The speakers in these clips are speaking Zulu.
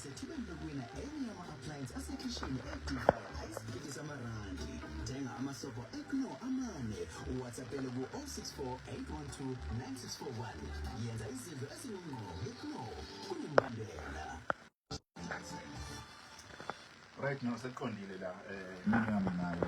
sethubeni lokuwina enye yama-appliance asekhishini e-Defy ayisigidi samarandi. Thenga amasobho eKnorr amane, uwhatsappele ku-064 812 9641. Yenza izinto ezingungqo ngeKnorr kunemibandela. Right no sekuqondile la mina yami nayo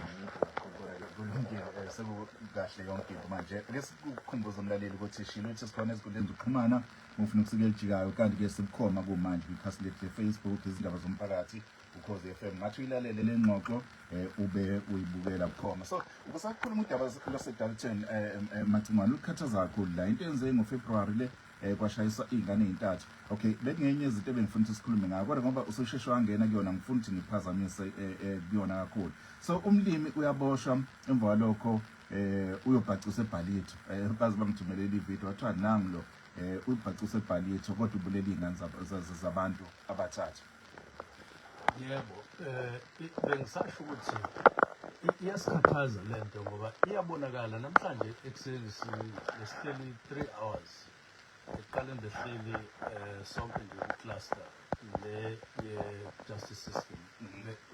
kulungile sekukahle yonke into manje. Ake sikukhumbuze umlaleli ukuthi shilo ukuthi sikhona ezinkundleni zokuxhumana ufuna ukusika elijikayo, kanti ke sibukhoma kumanje kwikhasi lethu le-Facebook, izindaba zomphakathi, Ukhozi FM. Ngathi uyilalele le ngxoxo ube uyibukela bukhoma. So ubusakhuluma udaba lwaseDalton, Macingwane, lukhathaza kakhulu la into eyenzeke ngoFebruary le kwashayisa iy'ngane ey'ntathu. Okay, bekungenye izinto ebengifuna ukuthi sikhulume ngayo, kodwa ngoba ususheshe wangena kuyona ngifuna ukuthi ngiphazamise kuyona kakhulu. So umlimi uyaboshwa, emva kwalokho uyobhacisa eBallito. Baze bangithumelela ividiyo, wathiwa nangu lo uyibhacisa eBallito kodwa ubulela iy'ngane zabantu abathathu. Yebo, bengisasho ukuthi iyasikhathaza lento ngoba iyabonakala namhlanje ekuseni sihleli 3 hours ekuqaleni, behleli sonke nje ku-cluster le ye-justice system.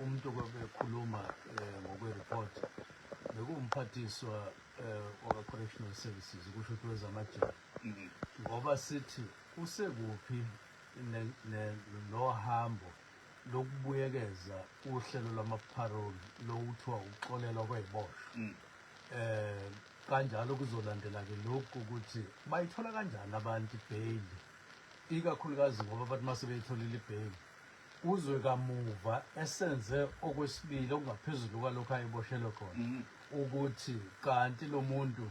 Umuntu obekhuluma ngokwe-report bekuwumphathiswa waka-correctional services, kusho ukuthi wezamajele, ngoba sithi usekuphi nohambo lokubuyekeza uhlelo lwama-parole lokuthiwa ukuxolelwa kwey'boshwa. Kanjalo kuzolandela ke lokhu ukuthi bayithola kanjani abantu ibail, ikakhulukazi ngoba bathi mase beyitholile ibail uzwe kamuva esenze okwesibili okungaphezulu kwalokhu ayeboshelwe khona, ukuthi kanti lo muntu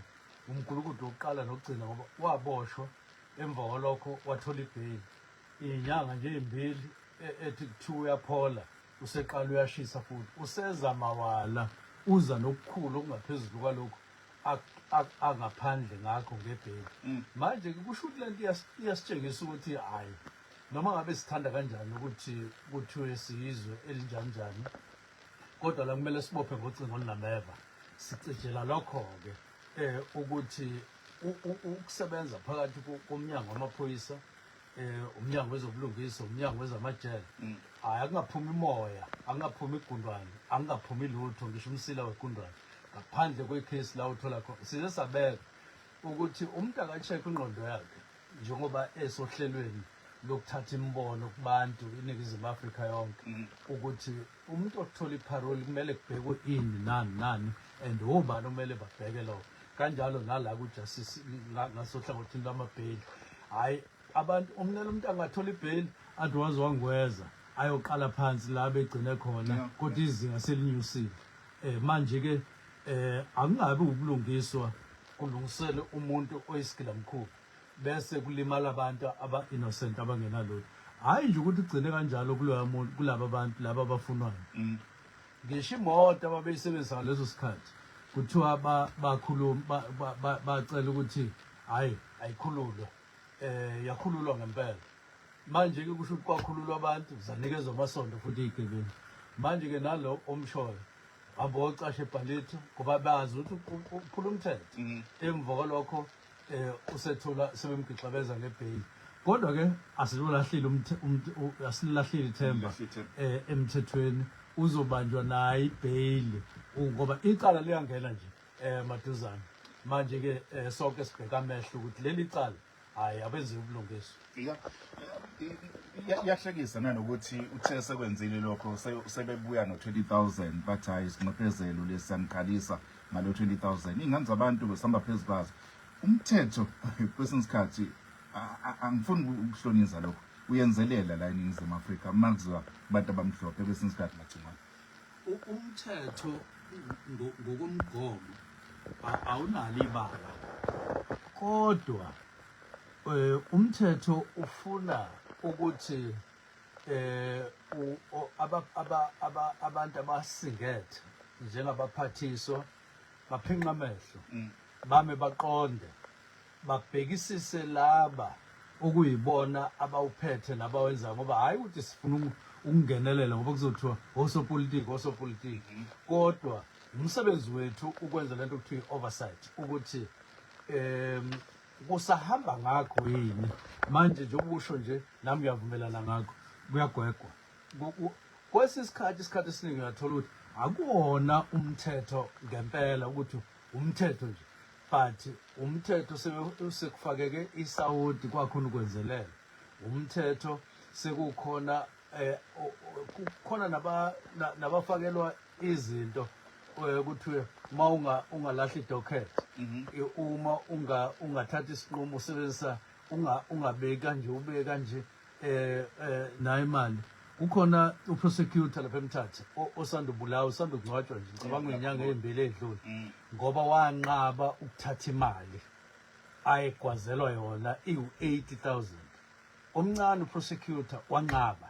umgulukudu wokuqala nokugcina, ngoba waboshwa, emva kwalokho wathola ibheyili, iy'nyanga nje ey'mbili ethi kuthiwa uyaphola, useqala uyashisa futhi useza mawala, uza nokukhulu okungaphezulu kwalokhu angaphandle ngakho ngebheyili. Manje ke kusho ukuthi lento iyasitshengisa ukuthi hhayi, noma ngabe sithanda kanjani ukuthi kuthiwe siyizwe elinjani njani, kodwa la kumele sibophe ngocingo olunameva. Sicijela lokho-ke ukuthi ukusebenza phakathi komnyango wamaphoyisa, umnyango wezobulungisa, umnyango wezamajele, hayi, akungaphumi imoya, akungaphumi igundwane, akungaphumi lutho, ngisho umsila wegundwane, ngaphandle kwekhesi la uthola khona. Size sabeka ukuthi umuntu aka-check ingqondo yakhe njengoba esohlelweni lokuthatha imibono kubantu iNingizimu Afrika yonke, ukuthi umuntu othola iparole kumele kubhekwe ini, nani nani, and obani okumele babheke lokho. Kanjalo nala ku-justice ngasohlangothini lwamabheyili, hhayi, abantu umnele umuntu angathola ibheyili athi waze wangweza, ayoqala phansi la begcine khona, kodwa izinga selinyusile. Manje-ke akungabi ubulungiswa kulungisele umuntu oyisigilamkhuba bese kulimala abantu aba-innocent abangenalutho. Hhayi nje ukuthi ugcine kanjalo kuloya muntu, kulaba bantu laba abafunwayo, ngisho imoto ababeyisebenzisa ngaleso sikhathi kuthiwa bakhuluma bacela ukuthi hhayi, ayikhululwe. Yakhululwa ngempela. Manje ke kusho ukuthi kwakhululwa abantu, zanikezwa amasonto futhi iy'gebengu. Manje ke nalo omshoyo hamba wocasha eBallito ngoba bazi ukuthi uphula umthetho, emva kwalokho usethola sebemgixabeza ngebheyili. Kodwa ke asilulahlile asililahlile ithemba Lilahlile ithemba. Emthethweni uzobanjwa naye ibheyili, ngoba icala liyangena nje maduzane. Manje ke sonke sibheka amehlo ukuthi leli cala, hayi, abenziwe ubulungiswa. Iyahlekisa nanokuthi uthe sekwenzile lokho sebebuya no-20,000, bathi hhayi, isinxephezelo lesi, siyaniqalisa ngalo 20,000. Iy'ngane zabantu besihamba phezu kwazo. Umthetho kwesinye isikhathi angifuni ukuhloniza lokho, uyenzelela la eNingizimu Afrika uma kuziwa kubantu abamhlophe kwesinye isikhathi, Macingwane. Umthetho ngokomgomo awunalo ibala, kodwa umthetho ufuna ukuthi abantu abasingethe njengabaphathiswa baphinqa amehlo, bame baqonde, babhekisise laba okuyibona abawuphethe nabawenzayo, ngoba hhayi ukuthi sifuna ukungenelela ngoba kuzothiwa osopolitiki osopolitiki, kodwa umsebenzi wethu ukwenza lento okuthiwa i-oversight, ukuthi kusahamba ngakho yini. Manje nje ukusho nje nami ngiyavumelana ngakho. Kuyagwegwa. Kwesinye isikhathi, isikhathi esiningi uyathola ukuthi akuwona umthetho ngempela, ukuthi umthetho nje, but umthetho sekufakeke isawoti kwakhona ukwenzelela umthetho, sekukhona kukhona nabafakelwa izinto, kuthiwe uma ungalahla idocket, uma ungathatha isinqumo usebenzisa ungabeki kanje, ubeke kanje, nayo imali. Kukhona uprosecutor lapha eMthatha osanda ubulawa, usanda ukungcwatshwa nje, ngicabanga inyanga ezimbili edlule, ngoba wanqaba ukuthatha imali ayegwazelwa yona iwu-80,000. Omncane uprosecutor wanqaba.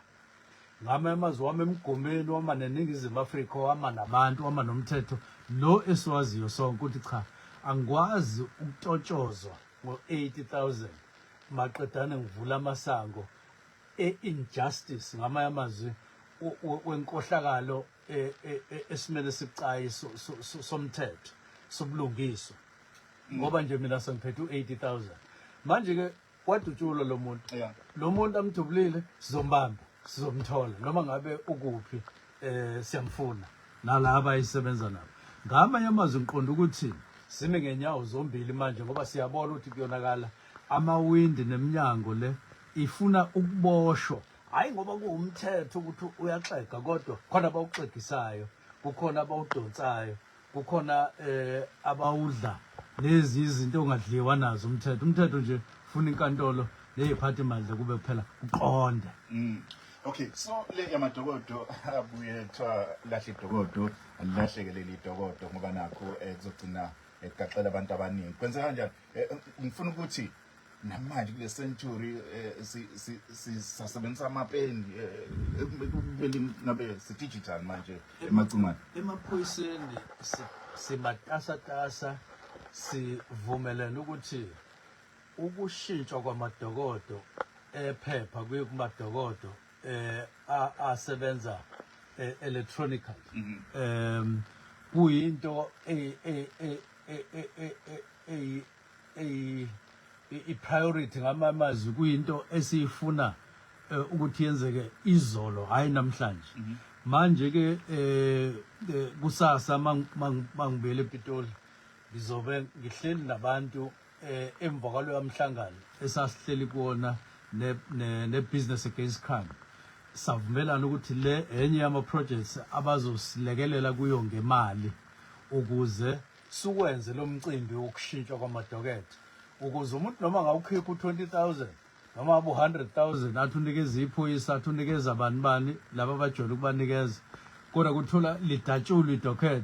Ngama amazwi wami emgomeni, wama neNingizimu Afrika, wama nabantu, wama nomthetho lo esiwaziyo sonke, ukuthi cha, angikwazi ukutotshozwa ngo-80,000 maqedane ngivula amasango e-injustice, ngamanye amazwi wenkohlakalo esimele sibucayi somthetho sobulungiswa, ngoba nje mina sengiphethe u-80,000. Manje ke wadutshulwa lo muntu. Lo muntu amdubulile sizombamba, sizomthola noma ngabe ukuphi, siyamfuna nalaba ayisebenza nabo. Ngamanye amazwi ngiqonda ukuthi sime ngenyawo zombili manje, ngoba siyabona ukuthi kuyonakala amawindi neminyango le ifuna ukuboshwa, hayi ngoba kuwumthetho ukuthi uyaxega, kodwa khona abawuxegisayo, kukhona abawudonsayo, kukhona abawudla lezi izinto ongadliwa nazo umthetho. Umthetho nje ufuna inkantolo ney'phathimandla kube kuphela uqonde. Okay, so le yamadokodo abuye kuthiwa lahle idokodo, alilahleke leli dokodo, ngoba nakho kuzogcina kugaxela abantu abaningi. Kwenzeka kanjani? Ngifuna ukuthi namanje kule century sisasebenzisa amapeni, kumele ngabe si digital manje emacingwane. Emaphoyiseni simatasatasa, sivumelene ukuthi ukushintshwa kwamadokodo ephepha kuye kumadokodo asebenza electronically kuyinto i-priority, ngamazwi kuyinto esiyifuna ukuthi yenzeke izolo, hayi namhlanje. Manje ke kusasa mangibuyele ePitoli ngizobe ngihleli nabantu emva kwaloya mhlangano esasihleli kuwona ne Business Against Crime, savumelana ukuthi le enye yama projects abazosilekelela kuyo ngemali ukuze sukwenze lo mcimbi wokushintshwa kwamadokethe, ukuze umuntu noma ngawukhipha u-20,000 noma abu 100,000 athi unikeza iphoyisa, athi unikeza bani bani laba abajwayele ukubanikeza, kodwa kuthola lidatshulwe idocket.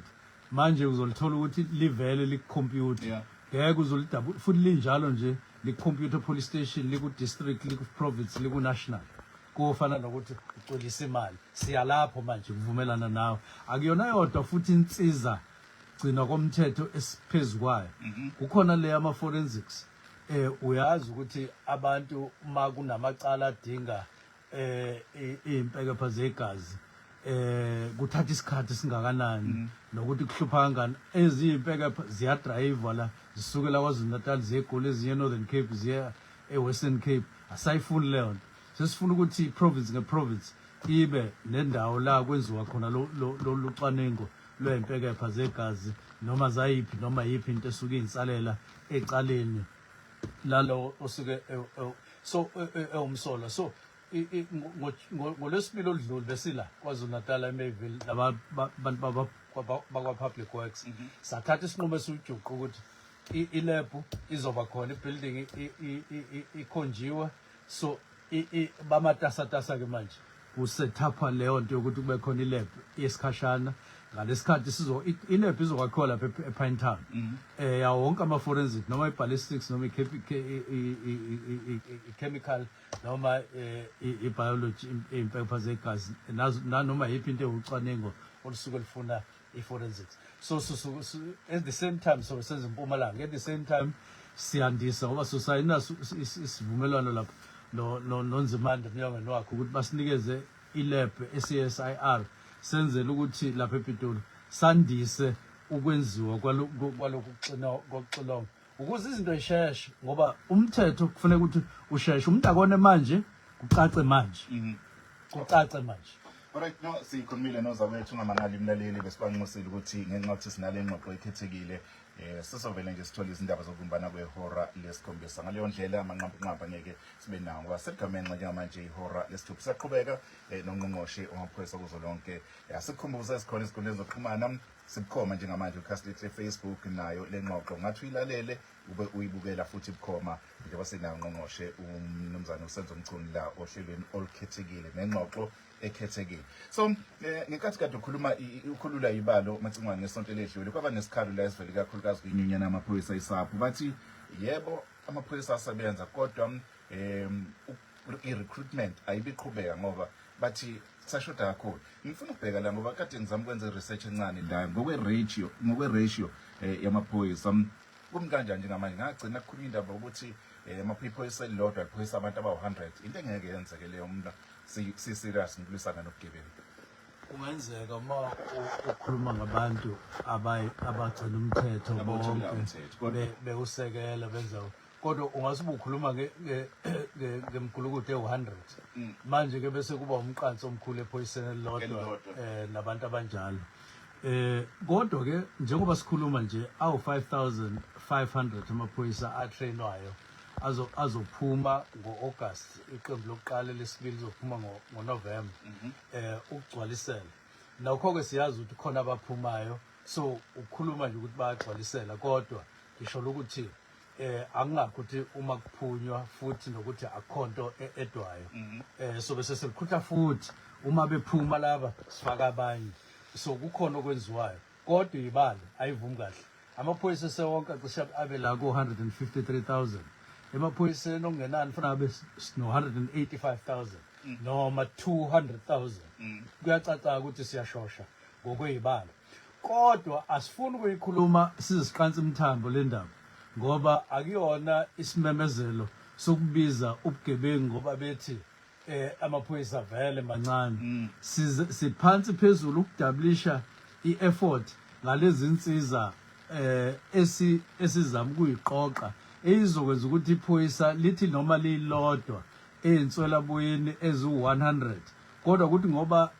Manje uzolithola ukuthi livele likukhompyutha, ngeke uzolidabula futhi, linjalo nje likukhompyutha police station, liku-district, liku-province, liku-national. Kofana nokuthi ucolisa imali. Siyalapho manje kuvumelana nawe. Akuyona yodwa futhi insiza gcinwa komthetho esiphezu kwayo, kukhona le ama-forensics. Uyazi ukuthi abantu uma kunamacala adinga iy'mpekepha zegazi kuthatha isikhathi singakanani nokuthi kuhlupha kangani. Ezinye iy'mpekepha ziyadrayivwa la, zisukela KwaZulu Natal ziye eGoli, ezinye e-Northern Cape ziye e-Western Cape. Asayifuni leyo nto, sesifuna ukuthi i-province nge-province ibe nendawo la kwenziwa khona lolu cwaningo lwey'mpekepha zegazi noma zayiphi noma yiphi into esuke iyinsalela ecaleni lalo osuke so ewumsolwa. So ngolwesibili oludlule besila KwaZulu Natal eMayville laba bantu bakwa Public Works, sathatha isinqumo esiwujuqu ukuthi ilab izoba khona, ibuilding ikhonjiwe. So bamatasatasa ke manje kusethapha leyo nto yokuthi kube khona ilab yesikhashana ngalesikhathi sizo ilab izokwakhiwa lapha ePinetown, yawo wonke ama forensic, noma i-ballistics, noma i-chemical, noma i-biology, iy'mpepha zegazi nanoma yiphi into ewucwaningo olusuke lufuna i-forensics. So at the same time so senza impumalanga, at the same time siyandisa ngoba sosayina isivumelwano lapho no noNzimande emnyangweni wakhe ukuthi basinikeze ilab e-CSIR, senzele ukuthi lapha ePitoli sandise ukwenziwa kwalokhu kokuxilonga ukuze izinto zisheshe, ngoba umthetho kufuneka ukuthi usheshe, umuntu akone manje, kucace manje. Kucace manje. Alright, no, sikhulumile nozakwethu, ungamangali mlaleli, besibanxusile ukuthi ngenxa yokuthi sinale ngxoxo ekhethekile, sisovele nje sithole izindaba zokubumbana kwehora lesikhombisa. Ngaleyo ndlela amanqampunqampu angeke sibe nawo ngoba seligamenxe njengamanje ihora lesithupha. Siyaqhubeka nongqongqoshe wamaphoyisa kuzolonke. Asikukhumbuze sikhona izinkundleni zokuxhumana, sibukhoma njengamanje ukhasi lethu le-Facebook, nayo le ngxoxo ngathi uyilalele ube uyibukela futhi bukhoma, njengoba sinayo ungqongqoshe umnumzane uSenzo Mchunu la ohlelweni olukhethekile nengxoxo ekhethekile. So ngenkathi kade ukhuluma ukhulula ibalo, Macingwane, ngesonto eledlule kwaba nesikhalo la esivele kakhulukazi kwinyunyana yamaphoyisa iSAPO, bathi yebo, amaphoyisa asebenza, kodwa i-recruitment ayibiqhubeka ngoba bathi sashoda kakhulu. Ngifuna ukubheka la ngoba kade ngizama ukwenza i-research encane la ngokwe-ratio yamaphoyisa. Kumi kanjani njengamanje? Ngagcina kukhulunywa indaba ukuthi amaphoyisa elilodwa liphoyisa abantu abawu-100, into engeke yenzeke leyo mna si-serious ngokulwisana nobugebengu. Kungenzeka uma ukhuluma ngabantu abagcina umthetho Abawuthobela bonke umthetho, kodwa bewusekela benza, kodwa ungase ube ukhuluma ngemgulukudu ewu-100 manje ke bese kuba umqanso omkhulu ephoyiseni elilodwa. Elilodwa. Nabantu abanjalo, kodwa ke njengoba sikhuluma nje awu 5500 amaphoyisa atrainwayo azophuma ngo-August iqembu lokuqala, lesibili lizophuma ngoNovember ukugcwalisela. Nakho ke siyazi ukuthi khona abaphumayo, so ukukhuluma nje ukuthi bayagcwalisela, kodwa ngisho ukuthi angingakho ukuthi uma kuphunywa futhi nokuthi akukhonto edwayo, so bese selikhutha futhi uma bephuma laba sifaka abanye, so kukhona okwenziwayo, kodwa ibalo ayivumi kahle. Amaphoyisa sewonke acishe abe la ku-153,000. Emaphoyiseni okungenani funa abe no-185,000 noma 200,000. Kuyacaca ukuthi siyashosha ngokweyibalo, kodwa asifuni ukuyikhuluma size siqansa imithambo le ndaba, ngoba akuyona isimemezelo sokubiza ubugebengu ngoba bethi amaphoyisa vele mancane. Size siphansi phezulu ukudabulisha i-effort ngalezi insiza esizama ukuyiqoqa eyizokwenza ukuthi iphoyisa lithi noma lilodwa ey'nswelabuyini eziwu-100, kodwa ukuthi ngoba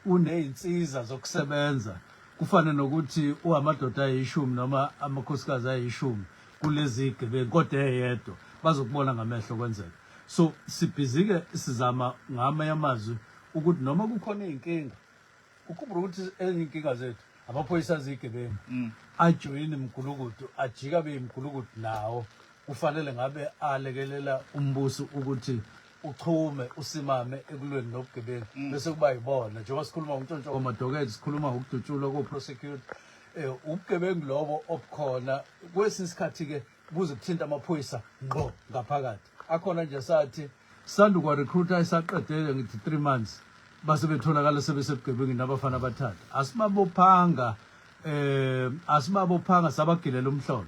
uney'nsiza zokusebenza kufane nokuthi uwamadoda ayishumi noma amakhosikazi ayishumi kulezi gebengu, kodwa eyedwa bazokubona ngamehlo kwenzeka. So sibhizi-ke sizama ngamanye amazwi ukuthi noma kukhona iy'nkinga, ukhumbula ukuthi ezinye iy'nkinga zethu amaphoyisa aziyigebengu ajoyine imigulukudu, ajika beyimigulukudu nawo, kufanele ngabe alekelela umbuso ukuthi uchume usimame ekulweni nobugebengu, bese kuba yibona. Njengoba sikhuluma ngokuntshontsha kwamadokethe, sikhuluma ngokudutshulwa ko-prosecutor, ubugebengu lobo obukhona kwesinye isikhathi-ke buze kuthinta amaphoyisa ngqo ngaphakathi. Akhona nje sathi sanda kwa-recruiter esaqedele ngithi 3 months, base betholakala sebesebugebengwini nabafana abathathu. Asibabophanga, sabagilela umhlolo,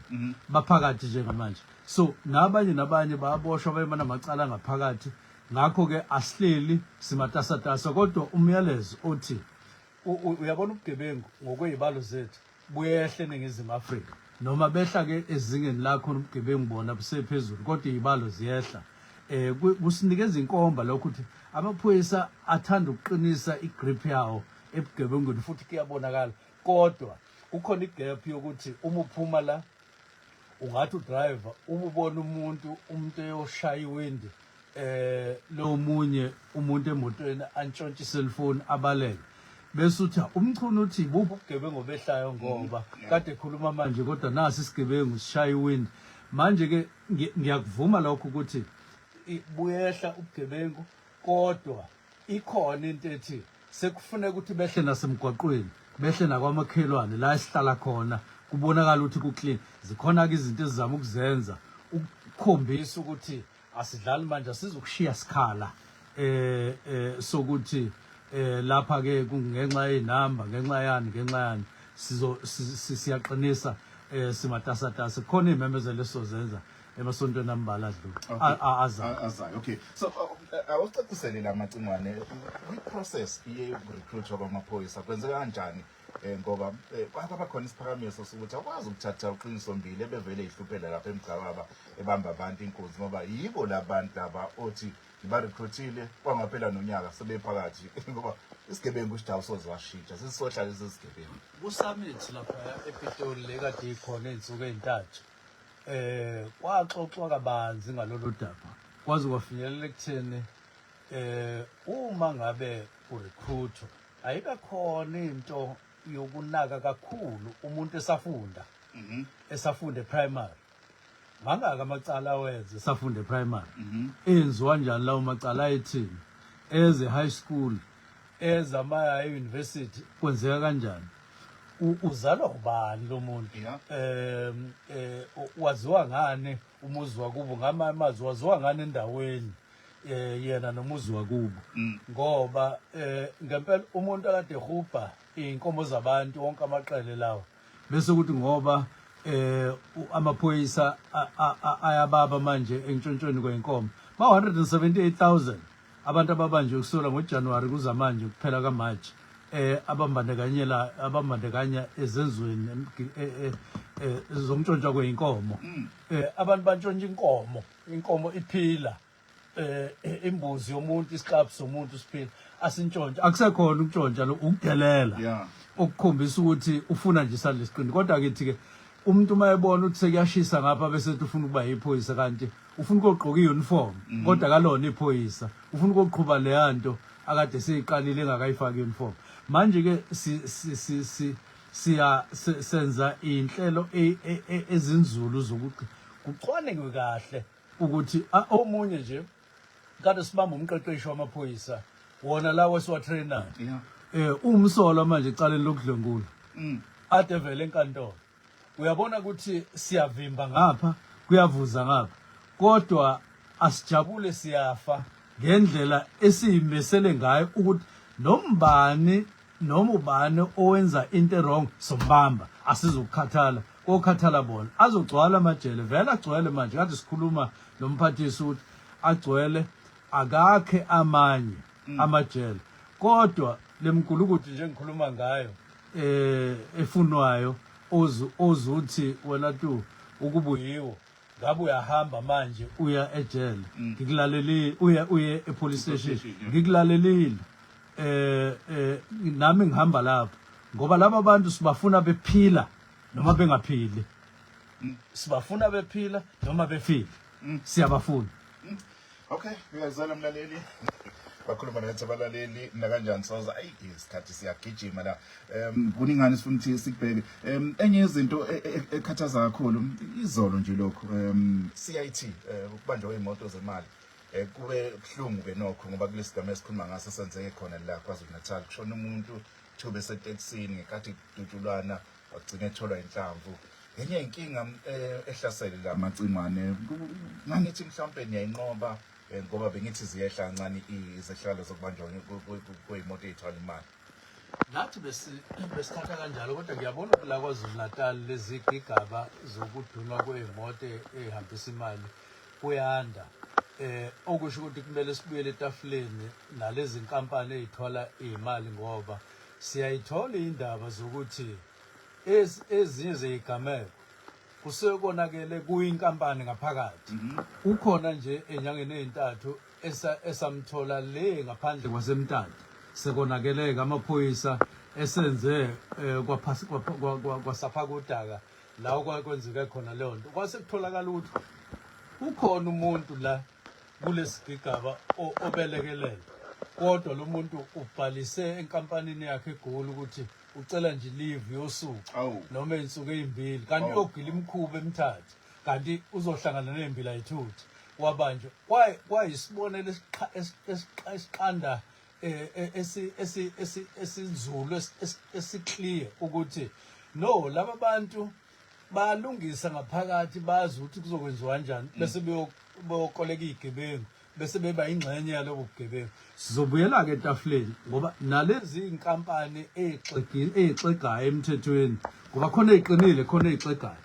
baphakathi njengamanje. So nabanye nabanye bayaboshwa bayema namacala ngaphakathi. Ngakho-ke asihleli simatasatasa, kodwa umyalezo othi uyabona ubugebengu ngokwey'balo zethu buyehla eNingizimu Afrika, noma behla-ke ezingeni lakho ubugebengu bona busephezulu, kodwa iy'balo ziyehla. Kusinikeza inkomba lokho ukuthi amaphoyisa athanda ukuqinisa igrip yawo ebugebengwini, futhi kuyabonakala, kodwa kukhona igap yokuthi uma uphuma la ungathi udriver uma ubona umuntu eyoshaya iwindi lo munye umuntu emotweni antshontshe iselfoni abaleke, bese uthi uMchunu uthi buphi ubugebengu obehlayo, ngoba kade ekhuluma manje, kodwa nasi isigebengu sishaya iwindi manje ke. Ngiyakuvuma lokho ukuthi buyehla ubugebengu, kodwa ikhona into ethi sekufuneka ukuthi behle nasemgwaqweni, behle nakwamakhelwane la esihlala khona, kubonakala ukuthi ku-clean. Zikhona-ke izinto ezizama ukuzenza ukukhombisa ukuthi asidlali manje, asizukushiya sikhala sokuthi lapha ke kungenxa yezinamba, ngenxa yani, ngenxa yani. Sizo siyaqinisa, simatasatasa, khona izimemezelo esizozenza emasontweni ambalwa adlule azayo. Azayo, okay. So awucacisele la, Macingwane, kwi-process ye-recruitwa kwamaphoyisa kwenzeka kanjani? Ngoba kwaba khona isiphakamiso sokuthi akwazi ukuthatha uQiniso Mbili ebevele ihluphela lapha eMgcababa ebamba abantu inkunzi, ngoba yibo labantu laba othi ngibarecruitile kwangaphela nonyaka sebephakathi, ngoba isigebengu sidawu soze washintsha, sesisohlala lesi sigebengu. Ku-summit lapha ePitoli le kade ikhona iy'nsuku ey'ntathu, kwaxoxwa kabanzi ngalolu daba, kwaze kwafinyelela ekutheni uma ngabe urecruit ayibe khona into yokunaka kakhulu umuntu esafunda, esafunda eprimary, mangaka amacala awenze esafunda eprimary, enziwa kanjani lawo macala, ayethini, eze high school, ezama university, kwenzeka kanjani, uzalwa ubani lo muntu, waziwa ngani umuzi wakubo, ngama amazwi, waziwa ngani endaweni, yena nomuzi wakubo, ngoba ngempela umuntu akade ehubha inkomo zabantu wonke amaqele lawo, bese kuthi ngoba amaphoyisa ayababa manje entshontshweni kwenkomo, ba 178,000 abantu ababanjwe kusukela ngoJanuary kuza manje kuphela kaMarch, abambandakanyela abambandakanya ezenzweni zokuntshontshwa kweyinkomo. Abantu bantshontsha inkomo, inkomo iphila, imbuzi yomuntu, isiqaphu somuntu siphila, asintshontsha. Akusekhona ukuntshontsha lo, ukudelela okukhombisa ukuthi ufuna nje isandla esiqini. Kodwa kithi ke umuntu uma ebona ukuthi sekuyashisa ngapha, bese ethi ufuna ukuba yiphoyisa, kanti ufuna ukugqoka iuniform, kodwa kalona iphoyisa, ufuna ukuqhuba leya nto akade seyiqalile engakayifaki iuniform. Manje ke si si si si siya senza inhlelo ezinzulu zokuthi kucwaningwe kahle ukuthi omunye nje kade sibamba umqeqeshi wamaphoyisa wona lawo esiwatrainayo, umsolwa manje ecaleni lokudlwengula, ade vele enkantolo. Uyabona ukuthi siyavimba ngapha, kuyavuza ngapha, kodwa asijabule, siyafa ngendlela esiyimesele ngayo ukuthi nombani noma ubani owenza into wrong sombamba, asizukukhathala, kokhathala bona. Azogcwala amajele, vele agcwele manje. Kade sikhuluma nomphathisi ukuthi agcwele, akakhe amanye amajele, kodwa lemgulukudu nje engikhuluma ngayo efunwayo, ozuthi wena tu ukubuyiwo ngabe uyahamba manje uya ejele, ngikulalelile, uya uye epolice station, ngikulalelile, nami ngihamba lapho, ngoba laba bantu sibafuna bephila noma bengaphili, sibafuna bephila noma befile, siyabafuna. Okay, uyazala mlaleli. Bakhuluma nathi abalaleli nakanjani soza. Ayi, isikhathi siyagijima la. Kuningani sifuna ukuthi sikubheke. Enye izinto ekhathaza kakhulu izolo nje lokho CIT, ukubanjwa kwezimoto zemali. Kube kuhlungu ke nokho, ngoba kulesi gama esikhuluma ngaso senzeke khona la KwaZulu Natal, kushona umuntu thuba esetekisini ngenkathi kudutshulwana, wagcina etholwa inhlamvu. Enye inkinga ehlasele la macingwane, ngangithi mhlawumbe niyayinqoba, ngoba bengithi ziyehla kancane izehlakalo zokubanjwa kwey'moto ey'thwala imali. Nathi besithatha kanjalo, kodwa ngiyabona ukuthi la KwaZulu Natal lezi gigaba zokudunwa kwey'moto ey'hambisa imali kuyanda, okusho ukuthi kumele sibuyele etafuleni nalezi nkampani ey'thwala iy'mali, ngoba siyayithola iy'ndaba zokuthi ezinye zeyigameko kusuke konakele kuyinkampani ngaphakathi. Ukhona nje enyangeni ey'ntathu esamthola le ngaphandle kwaseMtata, sekonakeleka, amaphoyisa esenze kwasaphaka udaka la okwakwenzeke khona leyo nto, kwase kutholakala ukuthi ukhona umuntu la kulesigigaba obelekelela, kodwa lo muntu ubhalise enkampanini yakhe eGoli ukuthi ucela nje leave yosuku noma izinsuku ezimbili, kanti uyogila imikhuba eMthatha, kanti uzohlangana nezimbila ayithuthi, wabanjwa. Kwayisibonelo esiqanda esinzulu, esiclear ukuthi no, laba bantu balungisa ngaphakathi, bazi ukuthi kuzokwenziwa kanjani, bese beyokoleka izigebengu, bese beba ingxenye yalobo bugebengu. Sizobuyela-ke etafuleni, ngoba nalezi iy'nkampani ey'xegayo emthethweni, ngoba khona ey'qinile, khona ey'xegayo,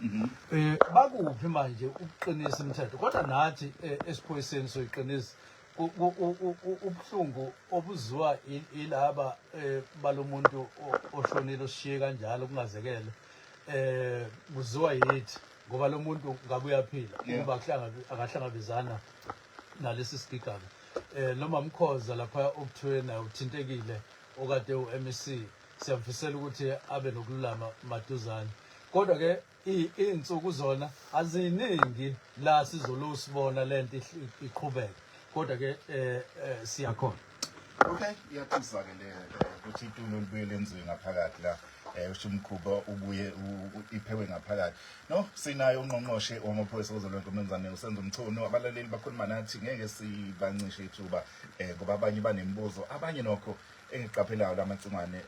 bakuphi manje ukuqinisa imithetho? Kodwa nathi esiphoyiseni soyiqinisa. Ubuhlungu obuziwa ilaba balomuntu oshonile oshiye kanjalo kungazekele buziwa yithi ngoba lo muntu ngabe uyaphila ukuba akahlangabezana nalesi sigigaba. Noma mkhoza lapha okuthiwe naye uthintekile okade u-MEC, siyamfisela ukuthi abe nokululama maduzane. Kodwa ke iy'nsuku zona aziningi la sizolusibona lento iqhubeka, kodwa ke siyakhona. Okay, iyatusa-ke le ukuthi itulo libuye lenziwe ngaphakathi la, usho umkhuba ubuye iphekwe ngaphakathi. No, sinayo ungqongqoshe wamaphoyisa kuzolonke umnumzane uSenzo Mchunu. Abalaleli bakhuluma nathi, ngeke sibancishe ithuba ngoba abanye banemibuzo, abanye nokho engiqaphelayo lamacingwane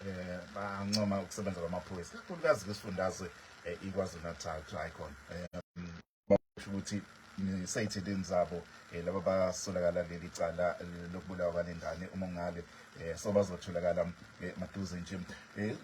bancoma ukusebenza kwamaphoyisa kakhulukazi kwisifundazwe iKwaZulu Natal. Hayi khona basho ukuthi seyithinteni zabo laba basolakala leli cala lokubulawa kwalengane uma ngale so bazotholakala maduze nje.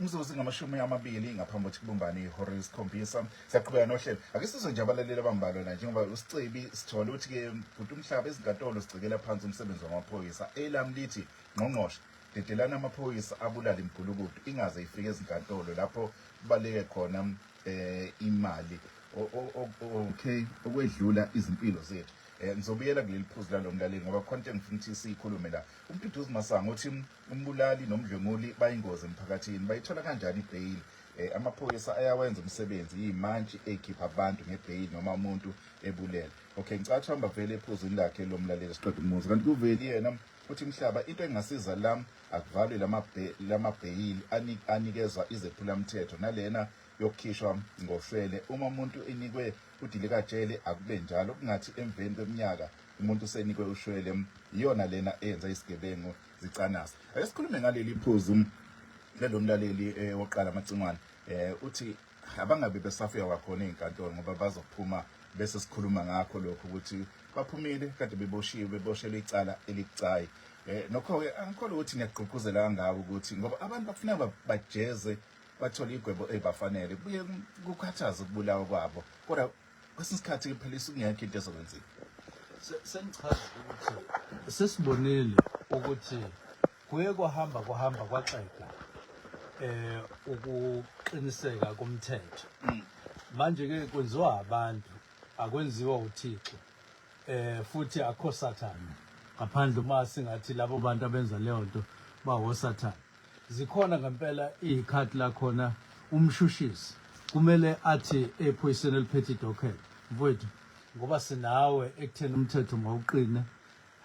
Umzuzu ngama-20 ngaphambi kokuthi kubumbane ihora lesikhombisa. Siyaqhubeka nohlelo. Ake sizwe nje abalaleli abambalwa la, njengoba uSicebi sithole ukuthi ke bhuti umhlaba ezinkantolo sicikela phansi umsebenzi wamaphoyisa. Elami lithi, ngqongqoshe, dedelana amaphoyisa abulale imigulukudu ingaze ifike ezinkantolo lapho kubaleke khona imali okay okwedlula izimpilo zethu. Ngizobuyela kuleli phuzu lalo mlaleli ngoba khona into engifuna ukuthi siyikhulume la. UMduduzi Masango uthi umbulali nomdlwenguli bayingozi emphakathini, bayithola kanjani ibheyili? Amaphoyisa ayawenza umsebenzi, yimantshi ekhipha abantu ngebheyili noma umuntu ebulele. Okay, ngicatha hamba vele ephuzwini lakhe lo mlaleli siqeda umuzi. Kanti kuveli yena uthi umhlaba into engasiza la akuvalwe lamabheyili anikezwa izephulamthetho nalena yokukhishwa ngoshwele. Uma umuntu enikwe udilikajele akube njalo, kungathi emveni kweminyaka umuntu usenikwe ushwele. Iyona lena eyenza isigebengu zicanasa. Ake sikhulume ngaleli phuzu lelo mlaleli wokuqala amacingwane. Uthi abangabe besafika kwakhona ey'nkantolo ngoba bazophuma bese sikhuluma ngakho lokho ukuthi baphumile kade beboshiwe beboshelwe icala elibucayi. Nokho-ke angikholwa ukuthi ngiyagqugquzela kangako ukuthi ngoba abantu bakufuneka bajeze bathole igwebo ezibafanele, kubuye kukhathaze ukubulawa kwabo, kodwa kwesinye isikhathi phela isukungekho into ezokwenziwa. Sengichaza ukuthi sesibonile ukuthi kuye kwahamba kwahamba kwaxega ukuqiniseka komthetho. Manje ke kwenziwa abantu, akwenziwa uThixo, futhi akho sathane ngaphandle uma singathi labo bantu abenza leyo nto bawosathane. Zikhona ngempela iy'khathi la khona umshushisi kumele athi ephoyiseni eliphethe idocket, mfowethu, ngoba sinawe ekutheni umthetho mawuqine,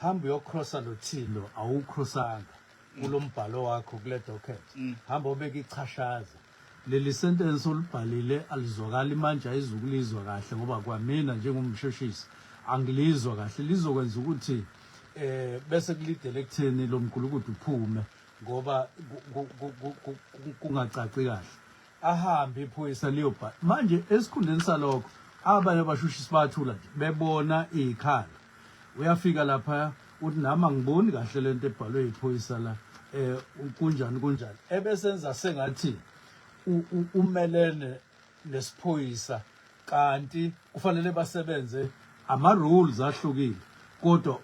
hamba uyocrossa lo thilo awucrossanga kulo mbhalo wakho kule docket, hamba ubeke ichashaza. Leli sentence olubhalile alizwakali manje, ayizukulizwa kahle ngoba kwamina njengomshushisi angilizwa kahle. Lizokwenza ukuthi bese kulidele ekutheni lo mgulukudu uphume ngoba kungacaci kahle. Ahambe iphoyisa liyobhala. Manje esikhundleni salokho abanye abashushisi bathula nje bebona ikhala. Uyafika lapha uthi nami angiboni kahle lento ebhalwe iphoyisa la, kunjani kunjani, ebesenza sengathi umelene nesiphoyisa, kanti kufanele basebenze ama rules ahlukile, kodwa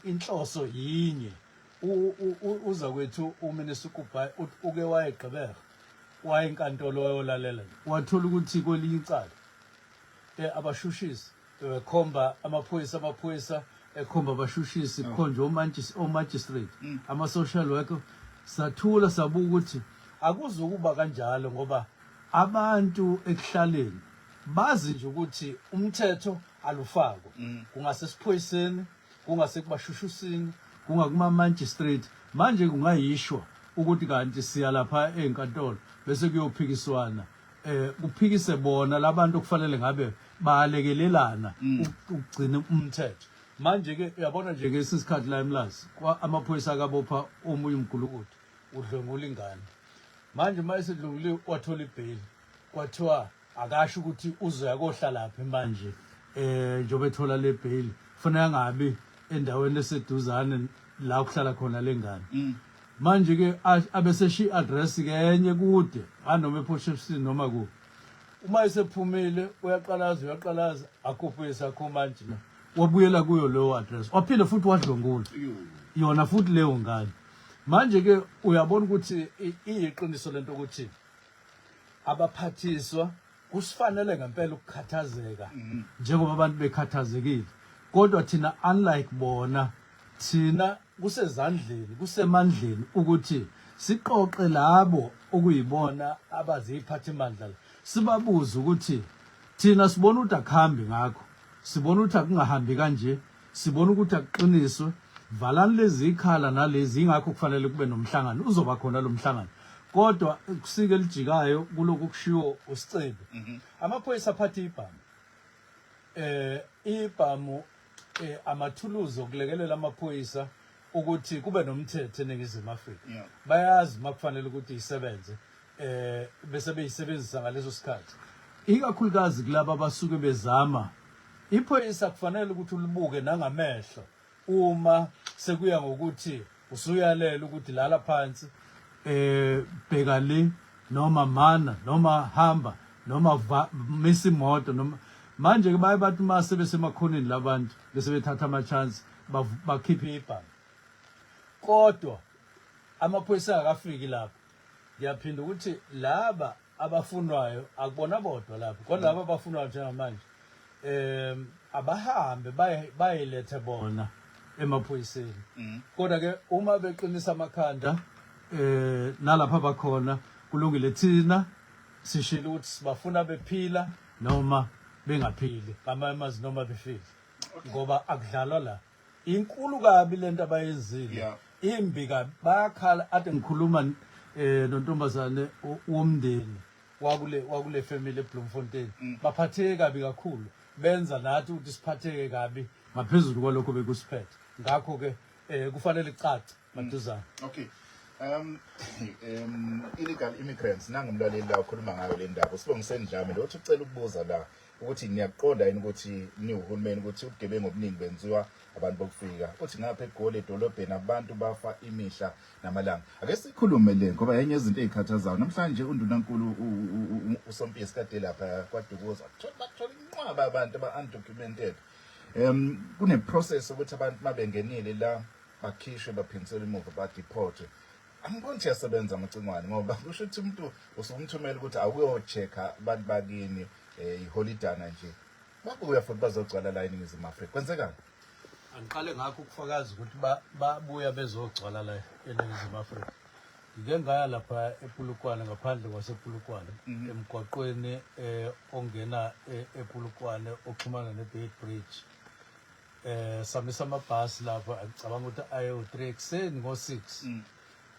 inhloso yinye. Uza kwethu uMinister Kubayi uke wayegqibeka wayenkantolo wayolalela, wathola ukuthi kwelinye icala abashushisi bekhomba amaphoyisa, amaphoyisa ekhomba abashushisi, kukhonjwa o-magistrate, ama-social worker. Sathula sabuka ukuthi akuzukuba kanjalo ngoba abantu ekuhlaleni bazi nje ukuthi umthetho alufakwa, kungasesiphoyiseni, kungase kubashushusini, kungakuma-magistrate. Manje kungayishwa ukuthi kanti siya lapha ey'nkantolo bese kuyophikiswana, kuphikise bona labantu okufanele ngabe balekelelana ukugcina umthetho. Manje ke uyabona nje ngesinye isikhathi la eMlazi amaphoyisa akabopha omunye umgulukudu udlwengula ingane. Manje uma esedlwenguliwe wathola ibheyili, kwathiwa akasho ukuthi uzoya kohlalaphi manje njengoba ethola le bheyili, kufanele angabi endaweni eseduzane la kuhlala khona lengane. Manje ke abeseshiya i-address ke enye kude anoma ePort Shepstone noma kuphi. Uma esephumile uyaqalaza uyaqalaza, akho phoyisa, akho manje la. Wabuyela kuyo leyo address, waphinde futhi wadlwengula yona futhi leyo ngane. Manje ke uyabona ukuthi iyiqiniso lento ukuthi abaphathiswa kusifanele ngempela ukukhathazeka njengoba abantu bekhathazekile, kodwa thina unlike bona, thina kusezandleni, kusemandleni ukuthi siqoqe labo okuyibona abaziphathimandla, sibabuze ukuthi thina sibona ukuthi akuhambi ngakho, sibona ukuthi akungahambi kanje, sibona ukuthi akuqiniswe, valani lezi ikhala nalezi. Ingakho kufanele kube nomhlangano, uzoba khona lo mhlangano. Kodwa kusike elijikayo kulokhu kushiwo uSicebi, amaphoyisa aphatha ibhamu, ibhamu, amathuluzi okulekelela amaphoyisa ukuthi kube nomthetho eNingizimu Afrika. Bayazi makufanele ukuthi isebenze, bese beyisebenzisa ngaleso sikhathi, ikakhulukazi kulaba abasuke bezama. Iphoyisa kufanele ukuthi ulibuke nangamehlo uma sekuya ngokuthi usuyalela ukuthi lala phansi, bheka le, noma mana, noma hamba, noma misa imoto. Noma manje ke baye bathi uma sebesemakhoneni labantu bese bethatha ama chance, bakhiphe ibhamu, kodwa amaphoyisa akafiki lapho. Ngiyaphinda ukuthi laba abafunwayo akubona bodwa lapho, kodwa laba abafunwayo njengamanje abahambe bayilethe bona emaphoyiseni. Kodwa ke uma beqinisa amakhanda nalapha bakhona, kulungile. Thina sishilo ukuthi sibafuna bephila noma bengaphili, ngamanye amazwi noma befile, ngoba akudlalwa la. Inkulu kabi lento abayenzile, imbi kabi. Bayakhala. Ade ngikhuluma nontombazane womndeni wakule family eBloemfontein, baphatheke kabi kakhulu, benza nathi ukuthi siphatheke kabi ngaphezulu kwalokho bekusiphethe. Ngakho ke kufanele icace maduzane. Okay. Illegal immigrants, nangumlaleli la ukhuluma ngayo le ndaba. Usibongiseni Dlame lo uthi ucela ukubuza la ukuthi niyaqonda yini ukuthi niwuhulumeni ukuthi ubugebengu obuningi benziwa abantu bokufika. Uthi ngapha eGoli edolobheni abantu bafa imihla namalanga. Ake sikhulume le ngoba yenye izinto ezikhathazayo. Namhlanje undunankulu uSompisi kade lapha kwaDukuza. Bathola inqwaba abantu aba undocumented. Kune process ukuthi abantu mabengenile la bakhishwe, baphindiselwe emuva, badeportwe. Angiboni ukuthi iyasebenza amacingwane, ngoba kusho ukuthi umuntu usumthumela ukuthi awuyo-check-a abantu bakini, iholidana nje, babuya futhi bazogcwala la eNingizimu Afrika. Kwenzekani? Angiqale ngakho ukufakaza ukuthi babuya bezogcwala la eNingizimu Afrika. Ngike ngaya lapha ePulukwane, ngaphandle kwasePulukwane, emgwaqweni ongena ePulukwane oxhumana neBeitbridge. Samisa amabhasi lapho, ngicabanga ukuthi ayo 3 ekuseni ngo-6.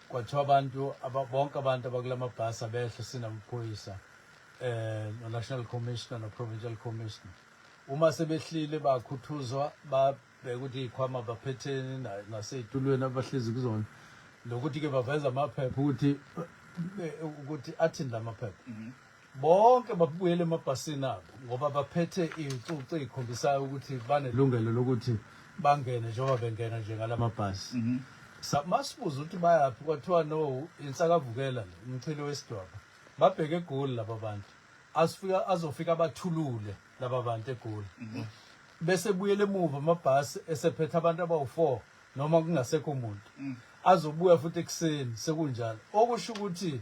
Kwathiwa abantu bonke abantu abakulamabhasi abehle, sinamaphoyisa, no-national commissioner, no-provincial commissioner. Uma sebehlile bakhuthuzwa, babheka ukuthi iy'khwama baphetheni nasey'tulweni abahlezi kuzona, nokuthi-ke baveza amaphepha ukuthi athini la maphepha. Bonke babuyele emabhasini abo ngoba baphethe iy'cucu ey'khombisayo ukuthi banelungelo lokuthi bangene njengoba bengena nje ngala mabhasi. Masibuza ukuthi bayaphi, kwathiwa no, insakavukela le, umchilo wesidwaba, babheke eGoli laba bantu. Asifika azofika bathulule laba bantu eGoli, bese buyele emuva amabhasi esephethe abantu abawu-4 noma kungasekho umuntu. Azobuya futhi ekuseni sekunjalo, okusho ukuthi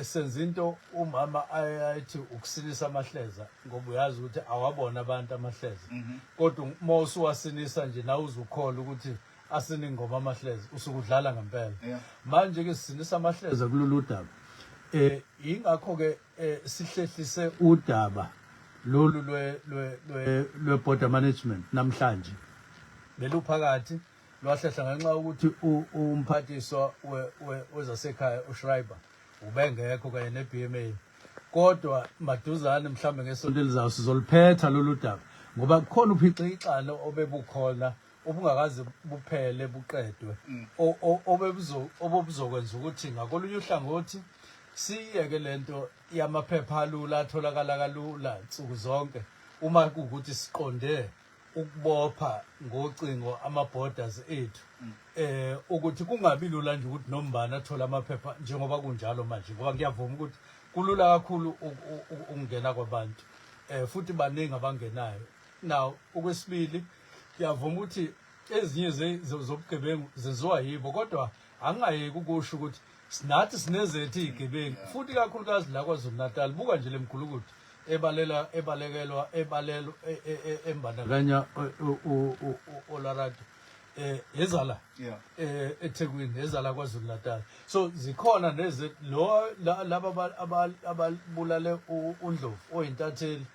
senza into umama ayethi ukusinisa amahleza, ngoba uyazi ukuthi awabona abantu amahleza, kodwa uma usuwasinisa nje nawe uzukholwa ukuthi asine ingoma amahleza, usuke udlala ngempela. Manje ke sisinisa amahleza kulolu daba. Ingakho ke sihlehlise udaba lolu lwe border management namhlanje. Beluphakathi, lwahlehla ngenxa yokuthi umphathiswa wezasekhaya uSchreiber ubengekho kanye ne-BMA. Kodwa maduzane, mhlambe ngesonto elizayo, sizoliphetha lolu daba, ngoba kukhona uphixixane obebukhona obungakaze buphele buqedwe, obebuzokwenza ukuthi ngakolunye uhlangothi siyeke lento yamaphepha alula atholakala kalula nsuku zonke, uma kuwukuthi siqonde ukubopha ngocingo ama-borders ethu, ukuthi kungabi lula nje ukuthi nombani athole amaphepha njengoba kunjalo manje, ngoba ngiyavuma ukuthi kulula kakhulu ukungena kwabantu, futhi baningi abangenayo. Now okwesibili, ngiyavuma ukuthi ezinye zobugebengu zenziwa yibo, kodwa angingayeki ukusho ukuthi sinathi sinezethu iy'gebengu, futhi ikakhulukazi la KwaZulu Natal. Buka nje le mgulukudu ebalela ebalekelwa ebalelwa embandakanya oLarato ezala eThekwini, ezala KwaZulu Natal. So zikhona neze lo laba ababulale uNdlovu oyintatheli,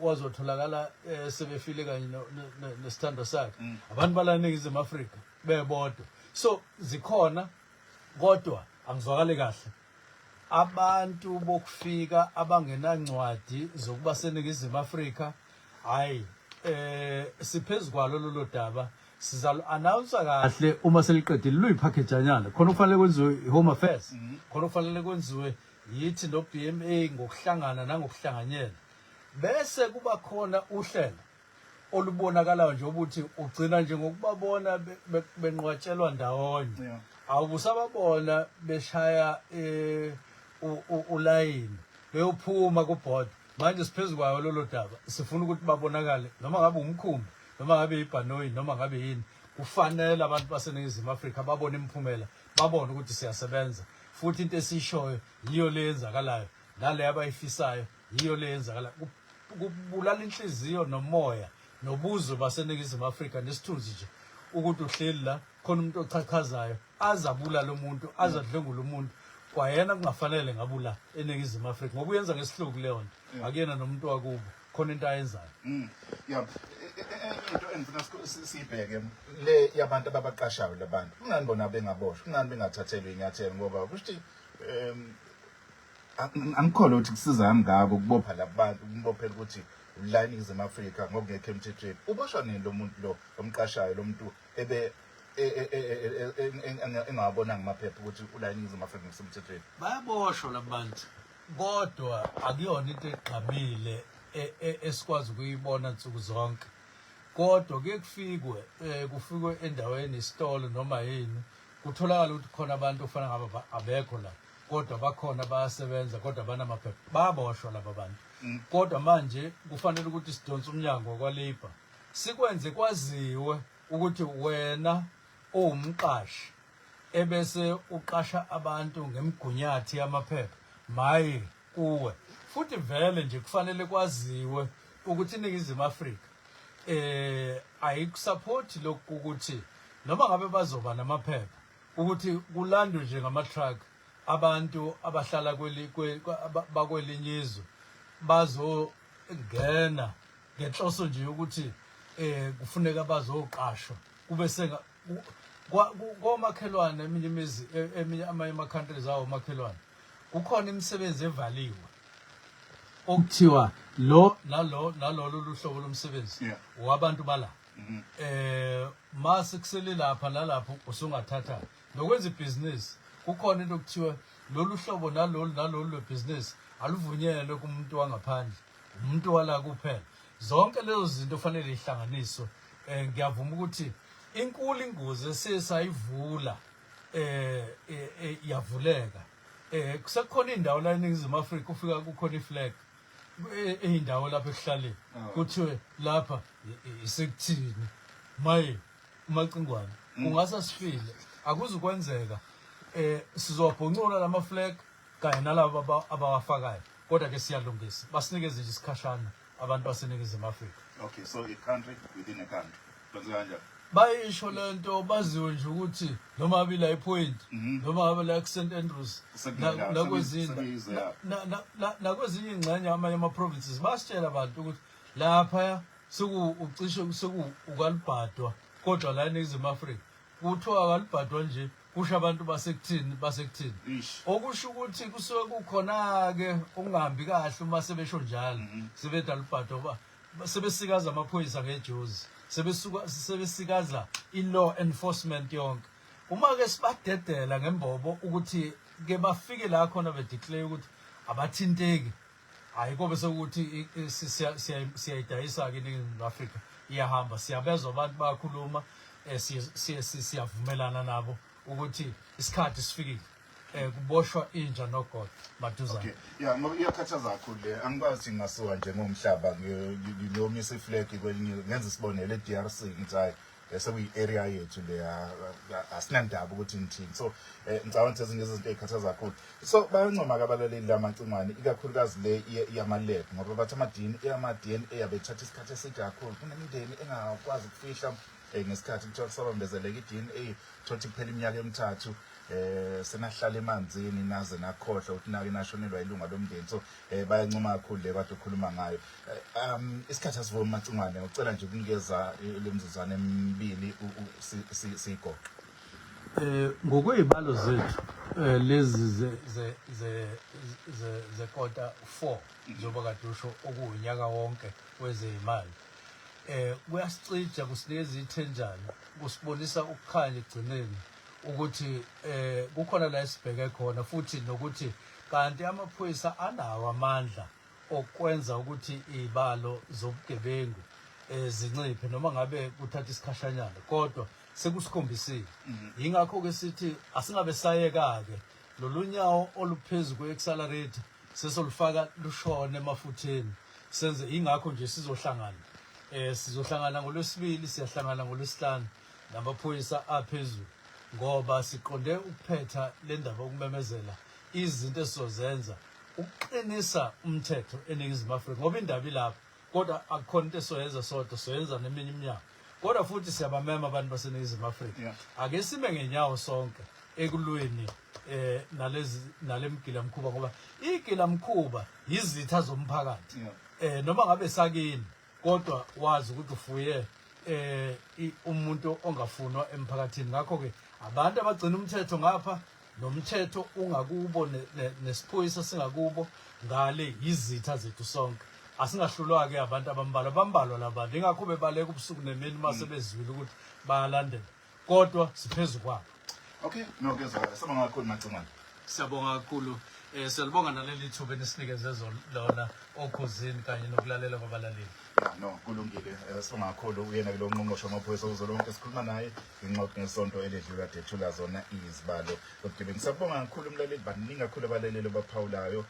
wazotholakala sebefile kanye nesithandwa sakhe, abantu bala eNingizimu Afrika bebodwa. So zikhona, kodwa angizwakali kahle. Abantu bokufika abangenancwadi zokuba seNingizimu Afrika, hayi, siphezulu kwalo lolo daba, sizalo announce kahle uma seliqedile. Luyipackage-anyana khona, kufanele kwenziwe i-Home Affairs, khona kufanele kwenziwe yithi no BMA ngokuhlangana nangokuhlanganyela, bese kuba khona uhlelo olubonakalayo nje ukuthi ugcina nje ngokubabona benqwatshelwa ndawonye. Awubusababona beshaya ulayini beyophuma kubhoda. Manje siphezu kwayo lolo daba, sifuna ukuthi babonakale, noma ngabe umkhumbi, noma ngabe ibhanoyi, noma ngabe yini. Kufanele abantu baseNingizimu Afrika babone imiphumela, babone ukuthi siyasebenza, futhi into esiyishoyo yiyo le yenzakalayo, nale abayifisayo yiyo le yenzakalayo. Kubulala inhliziyo nomoya nobuzwe baseNingizimu Afrika nesithunzi nje ukuthi uhleli la khona umuntu ochachazayo aze abulale umuntu, aze adlwengule umuntu, kwayena kungafanele ngabula eNingizimu Afrika, ngoba uyenza ngesihluku leyo nto. Akuyena nomuntu wakubo, khona into ayenzayo. Yeah. Enye into engifuna siyibheke le yabantu ababaqashayo labantu. Kungani bona bengaboshwa? Kungani bengathathelwa inyathelo? Ngoba kusho ukuthi angikholwa ukuthi kusiza kangako ukubopha labantu, ukumbophela ukuthi la eNingizimu Afrika ngokungekho emthethweni. Uboshwa nini lo muntu lo omqashayo, lo muntu ebe engawabonanga amaphepha ukuthi ula eNingizimu Afrika ngokusemthethweni? Bayaboshwa labantu, kodwa akuyona into egqamile esikwazi ukuyibona nsuku zonke. Kodwa kuye kufikwe kufikwe endaweni, isitolo noma yini, kutholakala ukuthi khona abantu ofana ngaba abekho la, kodwa bakhona, bayasebenza, kodwa banamaphepha. Bayaboshwa laba bantu. Kodwa manje kufanele ukuthi sidonse umnyango kwa-labour, sikwenze kwaziwe ukuthi wena uwumqashi ebese uqasha abantu ngemgunyathi yamaphepha, maye kuwe. Futhi vele nje kufanele kwaziwe ukuthi iNingizimu Afrika ayikusupport lokhu, ukuthi noma ngabe bazoba namaphepha, ukuthi kulandwe nje ngama-truck abantu abahlala kweli bakwelinye izwe bazongena ngenhloso nje yokuthi kufuneka bazoqashwa, kube senga komakhelwane eminye imizi, eminye amanye ama-countries awo omakhelwane, kukhona imisebenzi evaliwe okuthiwa lo nalo nalolo luhlobo lomsebenzi wabantu bala. Mase kusele lapha nalapho usungathatha nokwenza ibhizinisi, kukhona into okuthiwa lolu hlobo nalolu nalolu lwebhizinisi aluvunyelwe kumuntu wangaphandle, umuntu wala kuphela. Zonke lezo zinto fanele ihlanganiswe. Ngiyavuma ukuthi inkulu ingozi esesayivula, yavuleka. Kusekhona indawo la eNingizimu Afrika ufika kukhona iflag eyindawo lapha ekuhlaleni, kuthiwe lapha isekuthini, maye umacingwane kungase sifile. Akuzukwenzeka. Sizowabhoncula lama flag kanye nalabo abawafakayo, kodwa ke siyalungisa, basinikeze nje isikhashana abantu baseNingizimu Afrika. Okay, so a country within a country. Kwenziwa kanjani? Bayisho lento, baziwe nje ukuthi noma ngabe la ePoint, noma ngabe la ku-St Andrews, nakwezinye sekuyizwe yabo. Nakwezinye iy'ngxenye, amanye ama-provinces, basitshela abantu ukuthi laphaya seku ucishe seku ukalibhadwa, kodwa la eNingizimu Afrika kuthiwa akalibhadwa nje, kusho abantu basekuthini, basekuthini. Okusho ukuthi kusuke kukhona-ke okungahambi kahle uma sebesho njalo, sebethi alibhadwa, sebesikaza amaphoyisa ngejozi, sebesuka sebesikaza i-law enforcement yonke. Uma-ke sibadedela ngembobo ukuthi ke bafike la khona bedeclare ukuthi abathinteki, hayi, kobe sekuthi siyayidayisa-ke iNingizimu Afrika, iyahamba. Siyabezwa abantu bayakhuluma, siyavumelana nabo ukuthi isikhathi sifikile. Kuboshwa inja nogodo maduzane. Okay. Yeah, ngoba iyakhathaza kakhulu le. Angikwazi ngingasuka nje ngomhlaba ngiyomisa iflag kwelinye, ngenza isibonelo e-DRC, ngithi hayi, sekuyi-area yethu leya, asinandaba ukuthi nithini. So ngicabanga ukuthi ezinye izinto ey'khathaza kakhulu. So bayancoma-ke abalaleli lamacingwane, ikakhulukazi le yama-lab, ngoba bathi ama-DNA abethatha isikhathi eside kakhulu. Kunemindeni engakwazi ukufihla ngesikhathi kuthiwa kusabambezeleka i-DNA, thothi kuphela iminyaka emithathu, senahlala emanzini naze nakhohlwa ukuthi nake nashonelwa ilunga lomndeni. So bayancoma kakhulu le kade ukhuluma ngayo. Isikhathi asivumi, Macingwane, ucela nje ukunikeza le mzuzwana emibili siyigoqe. Ngokwezibalo zethu lezi ze ze ze ze zekota 4, njengoba kade usho, okuwunyaka wonke wezezimali, kuyasicija, kusinikeza ithenjana, kusibonisa ukukhanya ekugcineni ukuthi kukhona la esibheke khona, futhi nokuthi kanti amaphoyisa anawo amandla okwenza ukuthi izibalo zobugebengu zinciphe, noma ngabe kuthatha isikhashanyana, kodwa sekusikhombisile. Yingakho ke sithi asingabe sayeka ke lolu nyawo oluphezu kwe-accelerator, sesolufaka lushone emafutheni, senze. Ingakho nje sizohlangana ngolwesibili, siyahlangana ngolwesihlanu namaphoyisa aphezulu, ngoba siqonde ukuphetha le ndaba, ukumemezela izinto esizozenza ukuqinisa umthetho eNingizimu Afrika, ngoba indaba ilapho. Kodwa akukhona into esizoyenza sodwa, soyenza neminye iminyango. Kodwa futhi siyabamema abantu baseNingizimu Afrika, ake sime ngenyawo sonke ekulweni nalezi nalemgila mkhuba, ngoba igila mkhuba yizitha zomphakathi. Noma ngabe sakini, kodwa wazi ukuthi ufuye umuntu ongafunwa emphakathini. Ngakho ke abantu abagcina umthetho ngapha, nomthetho ungakubo, nesiphoyisa singakubo ngale, yizitha zethu sonke. Asingahlulwa ke abantu abambalwa, bambalwa labantu, ingakho bebaleka ubusuku nemini mase bezwile ukuthi bayalandela, kodwa siphezu kwabo. Okay, no, kuyezwakala. Sibonga kakhulu, Macingwane. Siyabonga kakhulu. Siyalibonga naleli thuba enisinikeze lona okhozini kanye nokulalela kwabalaleli. Ya, no, kulungile. Sibonga kakhulu uyena ke lo ngqongqoshe wamaphoyisa kuzolonke, sikhuluma naye ingxoxo ngesonto eledlula kade ethula zona izibalo zobugebengu. Siyabonga kakhulu umlaleli, baningi kakhulu abalaleli abaphawulayo.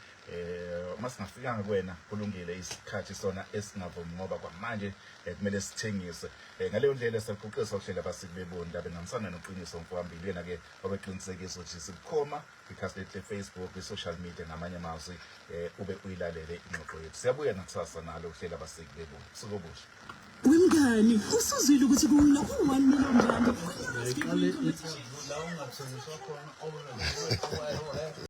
Uma singafikanga kuwena, kulungile, isikhathi sona esingavumi, ngoba kwamanje kumele sithengise. Ngaleyo ndlela siyaguqisa uhlela abasiki beboni labe ngihambisana noqiniso mfowambili, yena ke wabeqinisekisa ukuthi sibukhoma kwikhasi lethu le-Facebook, kwi-social media. Ngamanye amazwi, ube uyilalele ingxoxo yethu. Siyabuya nakusasa nalo uhlela abasiki beboni. Usuku obuhle. Wemngani, usuzwile ukuthi kuwina u-1 million rand? Ngiqale la ungathengiswa khona.